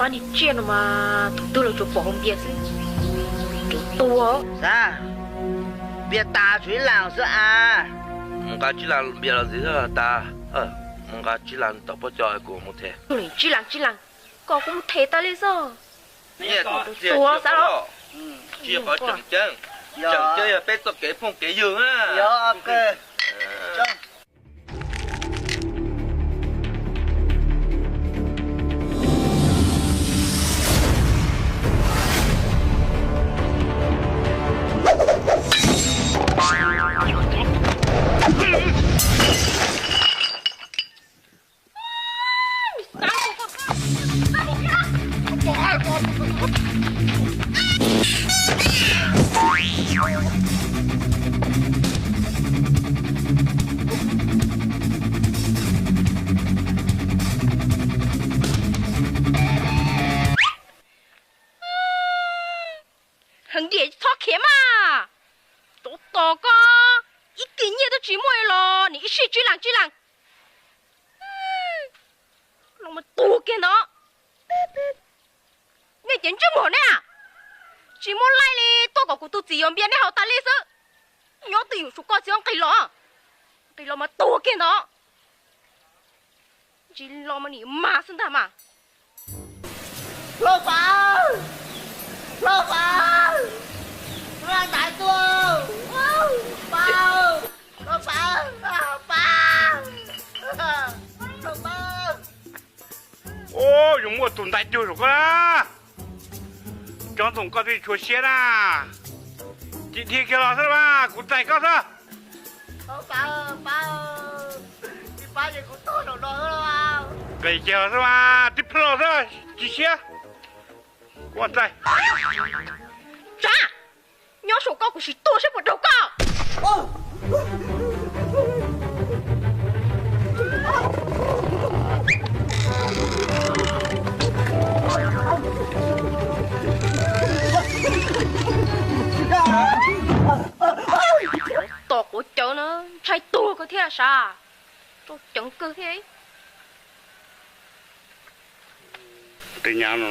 Niag tsiaj no mas thaum twg los tsuas pom hauv npias xwb, tsuas tuag. Xav, npias tas tshuav ib las xwb a. Mus nqa tsib las npias los ntxiv xwb tas. Mus nqa tsib las tom pob cos kuv mus them. Tsib las tsib las, koj kuj mus them tas li xwb. Tuag xav los. Tsis yog qhov tseem ceeb, tseem ceeb yog peb txoj kev phooj kev ywg na. Heev diam txhob khiav mas. Tsov tom koj, ib kis nyiaj twb tsis muaj los nim ib sij tsib las tsib las. Los mas tuag kiag ntawd. Nej cov ntsej muag ne, tsis muaj laij li tuaj kom kuv tus txiv yuav npias nej haus tas li xwb. Nyob twj ywm saum koj txiv, nqis los, nqis los mas tuag kiag ntawd. Tsis los mas nim mas xwb ntag mas. Hlob Paj, Hlob Paj, Hlob Paj, Hlob Paj, Hlob Paj. Ub, yuav muaj tus ntais cuag saum koj na. Tsob Ntxoom, koj thiaj tshua siab na. Cia dhia kiag los xwb mas, kuv txais koj xwb. Nqis kiag los xwb mas, tib plho xwb, tsis siab. Kuv txais. Tsav, nyob saum koj kuv sim tuag saib puas raug koj. Tom quav cawv na, ntshai tuag kawg thiab sav. Tsau ceev kawg thiab. Tej nyab no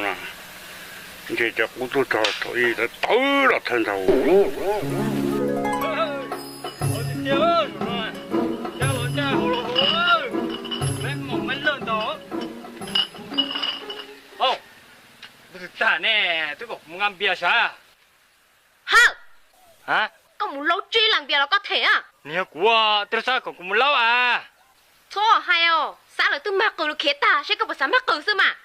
ntshe cov qub tub rog thaum ub tawv los thawj ntag. Tag ne, twb kom kuv mus nqa npias sav. Hawm, koj mus laub tsib las npias los koj them a? Nws yog kuv, twb xav kom kuv mus laub a. Txhob hais os, Xab lawv twb mag qws los khiav tag, seb koj puas xav mag qws xwb mas.